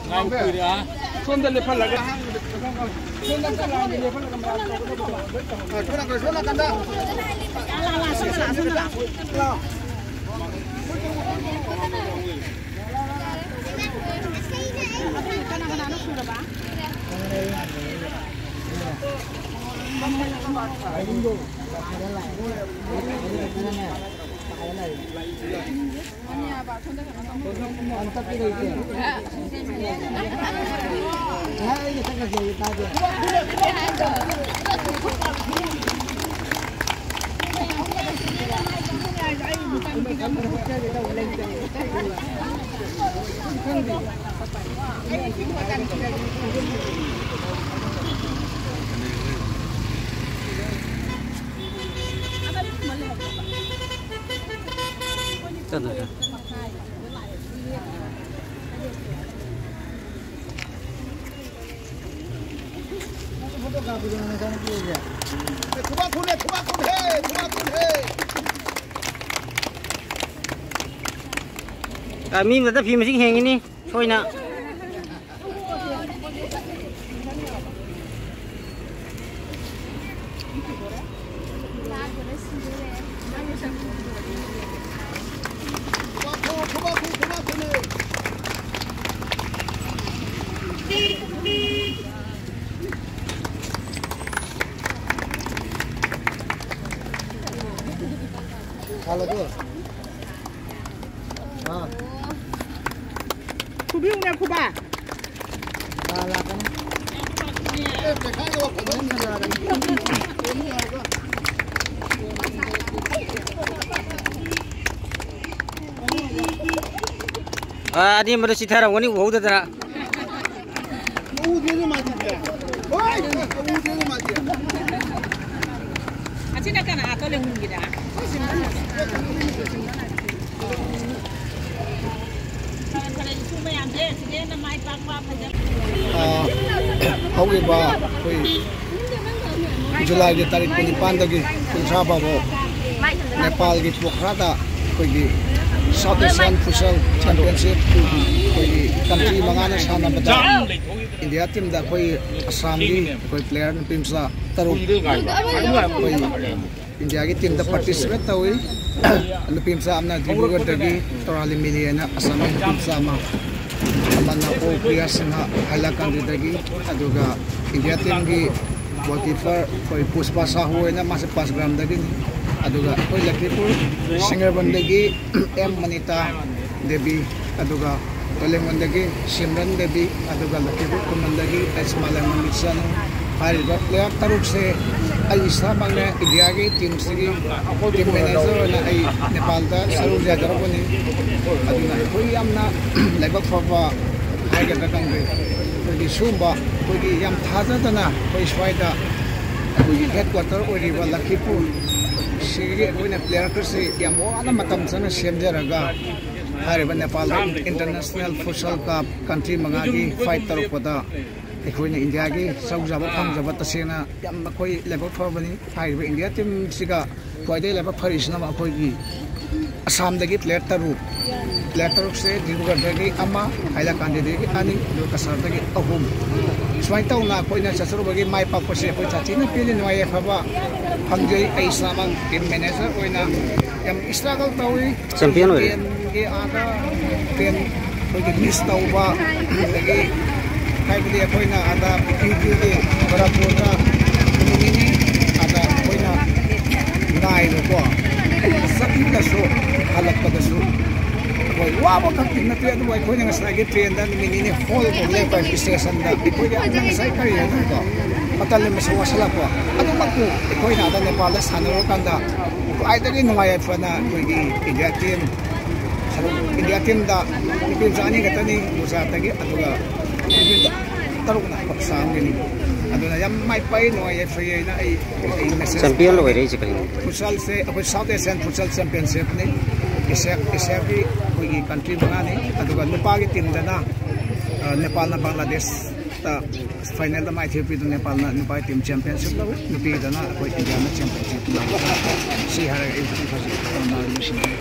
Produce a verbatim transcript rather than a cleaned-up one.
ꯉꯥꯏꯕ ꯀꯨꯏꯔꯦ, ꯑ? ꯁꯣꯝꯗ ꯂꯦꯞꯍꯜꯂꯒ, ꯁꯣꯝꯗ ꯑꯝꯇ ꯂꯥꯡꯒꯦ, ꯂꯦꯞꯍꯜꯂꯒ ꯃꯌꯥꯝ ꯇꯧꯒꯗꯕꯗꯣ ꯂꯣꯏ ꯇꯧꯍꯜꯂꯣ꯫ ꯁꯣꯝ ꯅꯥꯀꯟ, ꯁꯣꯝ ꯅꯥꯀꯟꯗ꯫ ꯂꯥꯎ꯫ ꯀꯅꯥ ꯀꯅꯥꯅꯣ ꯁꯨꯔꯕ? ꯑ, ꯃꯤ ꯑꯃꯗ ꯐꯤ ꯃꯁꯤꯡ ꯍꯦꯟꯒꯅꯤ, ꯁꯣꯏꯅ꯫ ꯐꯨꯕꯤꯌꯨꯅꯦ, ꯐꯨꯕ꯫ ꯑ, ꯑꯅꯦꯝꯕꯗꯣ ꯆꯤꯊꯔꯝꯒꯅꯤ, ꯎꯍꯧꯗꯗꯅ꯫ ꯑꯁꯤꯅ ꯀꯅꯥ ꯇꯣ ꯂꯦꯡꯍꯟꯒꯤꯗ? ꯈꯔ ꯈꯔ ꯏꯁꯨ ꯃꯌꯥꯝꯁꯦ ꯁꯤꯗꯩ ꯍꯦꯟꯅ ꯃꯥꯏ ꯄꯥꯛꯄ ꯐꯖ ꯑ, ꯍꯧꯈꯤꯕ ꯑꯩꯈꯣꯏ ꯖꯨꯂꯥꯏꯒꯤ ꯇꯥꯔꯤꯛ ꯀꯨꯟꯅꯤꯄꯥꯟꯗꯒꯤ ꯀꯨꯟꯊ꯭ꯔꯥ ꯐꯥꯎꯕ ꯅꯦꯄꯥꯜꯒꯤ ꯄꯣꯈ꯭ꯔꯥꯗ ꯑꯩꯈꯣꯏꯒꯤ South Asian Futsal Championship ꯑꯩꯈꯣꯏꯒꯤ ꯃꯤ ꯃꯉꯥꯅ ꯁꯥꯟꯅꯕꯗ ꯏꯟꯗꯤꯌꯥ ꯇꯤꯝꯗ ꯑꯩꯈꯣꯏ ꯑꯁꯥꯝꯒꯤ ꯑꯩꯈꯣꯏ ꯄ꯭ꯂꯦꯌꯔ ꯅꯨꯄꯤ ꯃꯆꯥ ꯇꯔꯨꯛ ꯑꯩꯈꯣꯏ ꯏꯟꯗꯤꯌꯥꯒꯤ ꯇꯤꯝꯗ ꯄꯥꯔꯇꯤꯁꯤꯄꯦꯠ ꯇꯧꯏ꯫ ꯅꯨꯄꯤ ꯃꯆꯥ ꯑꯃꯅ ꯗꯤꯕ꯭ꯔꯨꯒꯔꯗꯒꯤ ꯇꯣꯔꯥꯂꯤ ꯃꯤꯂꯤ ꯍꯥꯏꯅ ꯑꯁꯥꯝꯒꯤ ꯅꯨꯄꯤ ꯃꯆꯥ ꯑꯃ, ꯑꯃꯅ ꯑꯣ ꯄ꯭ꯔꯤꯌꯥ ꯁꯤꯡꯍ ꯍꯥꯏꯂꯥꯀꯥꯟꯗꯤꯗꯒꯤ, ꯑꯗꯨꯒ ꯏꯟꯗꯤꯌꯥ ꯇꯤꯝꯒꯤ ꯒꯣꯜꯀꯤꯄꯔ ꯑꯩꯈꯣꯏ ꯄꯨꯁꯄꯥ ꯁꯥꯍꯨ ꯍꯥꯏꯅ ꯃꯥꯁꯦ ꯄꯥꯁꯒ꯭ꯔꯥꯝꯗꯒꯤꯅꯤ꯫ ꯑꯗꯨꯒ ꯑꯩꯈꯣꯏ ꯂꯛꯈꯤꯄꯨꯔ ꯁꯤꯡꯒꯔꯕꯟꯗꯒꯤ ꯑꯦꯝ ꯃꯅꯤꯇꯥ ꯗꯦꯕꯤ, ꯑꯗꯨꯒ ꯇꯣꯂꯦꯡꯕꯟꯗꯒꯤ ꯁꯤꯝꯔꯟ ꯗꯦꯕꯤ, ꯑꯗꯨꯒ ꯂꯛꯈꯤꯄꯨꯔ ꯈꯨꯃꯟꯗꯒꯤ ꯑꯩꯁ ꯃꯥꯂꯦꯝꯉꯝꯕꯤ ꯆꯅꯨ꯫ ꯍꯥꯏꯔꯤꯕ ꯄ꯭ꯂꯦꯌꯔ ꯇꯔꯨꯛꯁꯦ ꯑꯩ ꯏꯁꯥꯃꯛꯅ ꯏꯟꯗꯤꯌꯥꯒꯤ ꯇꯤꯝꯁꯤꯒꯤ ꯇꯤꯝ ꯃꯦꯅꯦꯖꯔ ꯑꯣꯏꯅ ꯑꯩ ꯅꯦꯄꯥꯜꯗ ꯁꯔꯨꯛ ꯌꯥꯖꯔꯛꯄꯅꯤ꯫ ꯑꯗꯨꯅ ꯑꯩꯈꯣꯏ ꯌꯥꯝꯅ ꯂꯥꯏꯕꯛ ꯐꯕ ꯍꯥꯏꯒꯗ꯭ꯔꯥ ꯈꯪꯗꯦ, ꯑꯩꯈꯣꯏꯒꯤ ꯁꯤꯒꯨꯝꯕ ꯑꯩꯈꯣꯏꯒꯤ ꯌꯥꯝ ꯊꯥꯖꯗꯅ ꯑꯩꯈꯣꯏ ꯁ꯭ꯋꯥꯏꯗ ꯑꯩꯈꯣꯏꯒꯤ ꯍꯦꯗ ꯀ꯭ꯋꯥꯇꯔ ꯑꯣꯏꯔꯤꯕ ꯂꯛꯈꯤꯄꯨꯔ ꯁꯤꯒꯤ ꯑꯩꯈꯣꯏꯅ ꯄ꯭ꯂꯦꯌꯔ ꯈꯔꯁꯤ ꯌꯥꯝ ꯋꯥꯅ ꯃꯇꯝ ꯆꯪꯅ ꯁꯦꯝꯖꯔꯒ ꯍꯥꯏꯔꯤꯕ ꯅꯦꯄꯥꯜꯗ ꯏꯟꯇꯔꯅꯦꯁꯅꯦꯜ ꯐꯨꯠꯁꯥꯜ ꯀꯞ ꯀꯟꯇ꯭ꯔꯤ ꯃꯉꯥꯒꯤ ꯐꯥꯏꯠ ꯇꯧꯔꯛꯄꯗ ꯑꯩꯈꯣꯏꯅ ꯏꯟꯗꯤꯌꯥꯒꯤ ꯁꯔꯨꯛ ꯌꯥꯕ ꯐꯪꯖꯕ ꯇꯁꯦꯡꯅ ꯌꯥꯝ ꯑꯩꯈꯣꯏ ꯂꯥꯏꯕꯛ ꯐꯕꯅꯤ꯫ ꯍꯥꯏꯔꯤꯕ ꯏꯟꯗꯤꯌꯥ ꯇꯤꯝꯁꯤꯒ ꯈ꯭ꯋꯥꯏꯗꯒꯤ ꯂꯥꯏꯕꯛ ꯐꯔꯤꯁꯤꯅ ꯑꯩꯈꯣꯏꯒꯤ ꯑꯁꯥꯝꯗꯒꯤ ꯄ꯭ꯂꯦꯌꯔ ꯇꯔꯨꯛ, ꯄ꯭ꯂꯦꯌꯔ ꯇꯔꯨꯛꯁꯦ ꯗꯤꯕ꯭ꯔꯨꯒꯔꯗꯒꯤ ꯑꯃ, ꯍꯥꯏꯂꯥꯀꯥꯟꯗꯤꯗꯒꯤ ꯑꯅꯤ, ꯑꯗꯨꯒ ꯀꯁꯥꯔꯗꯒꯤ ꯑꯍꯨꯝ꯫ ꯁꯨꯃꯥꯏꯅ ꯇꯧꯅ ꯑꯩꯈꯣꯏꯅ ꯆꯠꯆꯔꯨꯕꯒꯤ ꯃꯥꯏ ꯄꯥꯛꯄꯁꯦ ꯑꯩꯈꯣꯏ ꯁꯥꯊꯤꯅ ꯄꯦꯜꯂꯤ, ꯅꯨꯡꯉꯥꯏ ꯌꯥꯏꯐꯕ ꯐꯪꯖꯩ꯫ ꯑꯩ ꯏꯁꯥꯃꯛ ꯇꯤꯝ ꯃꯦꯅꯦꯖꯔ ꯑꯣꯏꯅ ꯌꯥꯝ ꯏꯁꯇ꯭ꯔꯒꯜ ꯇꯧꯏ꯫ ꯆꯦꯝꯄꯤꯌꯟ ꯑꯣꯏꯔꯦ꯫ ꯇꯦꯟꯒꯤ ꯑꯥꯗ ꯇꯦꯟ ꯑꯩꯈꯣꯏꯒꯤ ꯃꯤꯁ ꯇꯧꯕ, ꯑꯗꯒꯤ ꯍꯥꯏꯕꯗꯤ ꯑꯩꯈꯣꯏꯅ ꯑꯥꯗ ꯄꯤꯄꯤꯒꯤ ꯕꯔꯥꯄꯨꯔꯗ ꯅꯨꯃꯤꯠ ꯅꯤꯅꯤ ꯑꯥꯗ ꯑꯩꯈꯣꯏꯅ ꯉꯥꯏꯕꯀꯣ, ꯆꯠꯈꯤꯕꯗꯁꯨ ꯍꯜꯂꯛꯄꯗꯁꯨ ꯑꯩꯈꯣꯏ ꯋꯥꯕ ꯈꯛꯇꯤ ꯅꯠꯇꯦ, ꯑꯗꯨꯕꯨ ꯑꯩꯈꯣꯏꯅ ꯉꯁꯥꯏꯒꯤ ꯇ꯭ꯔꯦꯟꯗ ꯅꯨꯃꯤꯠ ꯅꯤꯅꯤ ꯍꯣꯜ ꯇꯧ ꯂꯩꯔꯛꯄ ꯏꯁꯇꯦꯁꯟꯗ ꯑꯩꯈꯣꯏꯒꯤ ꯌꯥꯝꯅ ꯉꯁꯥꯏ ꯀꯔꯤ ꯍꯥꯏꯗꯣꯏꯅꯣ, ꯃꯇꯝ ꯃꯁꯤꯡ ꯋꯥꯁꯜꯂꯛꯄ꯫ ꯑꯗꯨꯃꯛꯄꯨ ꯑꯩꯈꯣꯏꯅ ꯑꯥꯗ ꯅꯦꯄꯥꯜꯗ ꯁꯥꯟꯅꯔꯨꯔꯀꯥꯟꯗ ꯈ꯭ꯋꯥꯏꯗꯒꯤ ꯅꯨꯡꯉꯥꯏ ꯌꯥꯏꯐꯅ ꯑꯩꯈꯣꯏꯒꯤ ꯏꯟꯗꯤꯌꯥ ꯇꯤꯝ, ꯏꯟꯗꯤꯌꯥ ꯇꯤꯝꯗ ꯅꯨꯄꯤ ꯃꯆꯥ ꯑꯅꯤ ꯈꯛꯇꯅꯤ, ꯒꯨꯖꯔꯥꯠꯇꯒꯤ, ꯑꯗꯨꯒ ꯅꯨꯄꯤ ꯇꯔꯨꯛꯅ ꯄꯥꯀꯤꯁꯇꯥꯟꯒꯤꯅꯤ꯫ ꯑꯗꯨꯅ ꯌꯥꯝ ꯃꯥꯏ ꯄꯥꯛꯏ, ꯅꯨꯡꯉꯥꯏ ꯌꯥꯏꯐꯩ ꯍꯥꯏꯅ ꯑꯩ ꯑꯩ ꯃꯦꯁꯦꯖ ꯆꯦꯝꯄꯤꯌꯟ ꯑꯣꯏꯔꯛꯏꯁꯦ ꯀꯔꯤꯅꯣ? ꯐꯨꯠꯁꯥꯜꯁꯦ ꯑꯩꯈꯣꯏ ꯁꯥꯎꯠ ꯑꯦꯁꯤꯌꯥꯟ ꯐꯨꯠꯁꯥꯜ ꯆꯦꯝꯄꯤꯌꯟꯁꯤꯞꯅꯤ꯫ ꯑꯦꯁꯤꯌꯥ, ꯑꯦꯁꯤꯌꯥꯒꯤ ꯑꯩꯈꯣꯏꯒꯤ ꯀꯟꯇ꯭ꯔꯤ ꯃꯉꯥꯅꯤ, ꯑꯗꯨꯒ ꯅꯨꯄꯥꯒꯤ ꯇꯤꯝꯗꯅ, ꯑ, ꯅꯦꯄꯥꯜꯅ ꯕꯪꯒ꯭ꯂꯥꯗꯦꯁꯇ ꯐꯥꯏꯅꯦꯜꯗ ꯃꯥꯏꯊꯤꯕ ꯄꯤꯗꯨꯅ ꯅꯦꯄꯥꯜꯅ ꯅꯨꯄꯥꯒꯤ ꯇꯤꯝ ꯆꯦꯝꯄꯤꯌꯟꯁꯤꯞ ꯂꯧꯏ, ꯅꯨꯄꯤꯗꯅ ꯑꯩꯈꯣꯏ ꯏꯟꯗꯤꯌꯥꯅ ꯆꯦꯝꯄꯤꯌꯟꯁꯤꯞ ꯂꯧꯏ꯫ ꯁꯤ ꯍꯥꯏꯔꯒ ꯑꯩ ꯍꯧꯖꯤꯛ ꯍꯧꯖꯤꯛ ꯂꯣꯏꯁꯤꯟꯖꯔꯦ꯫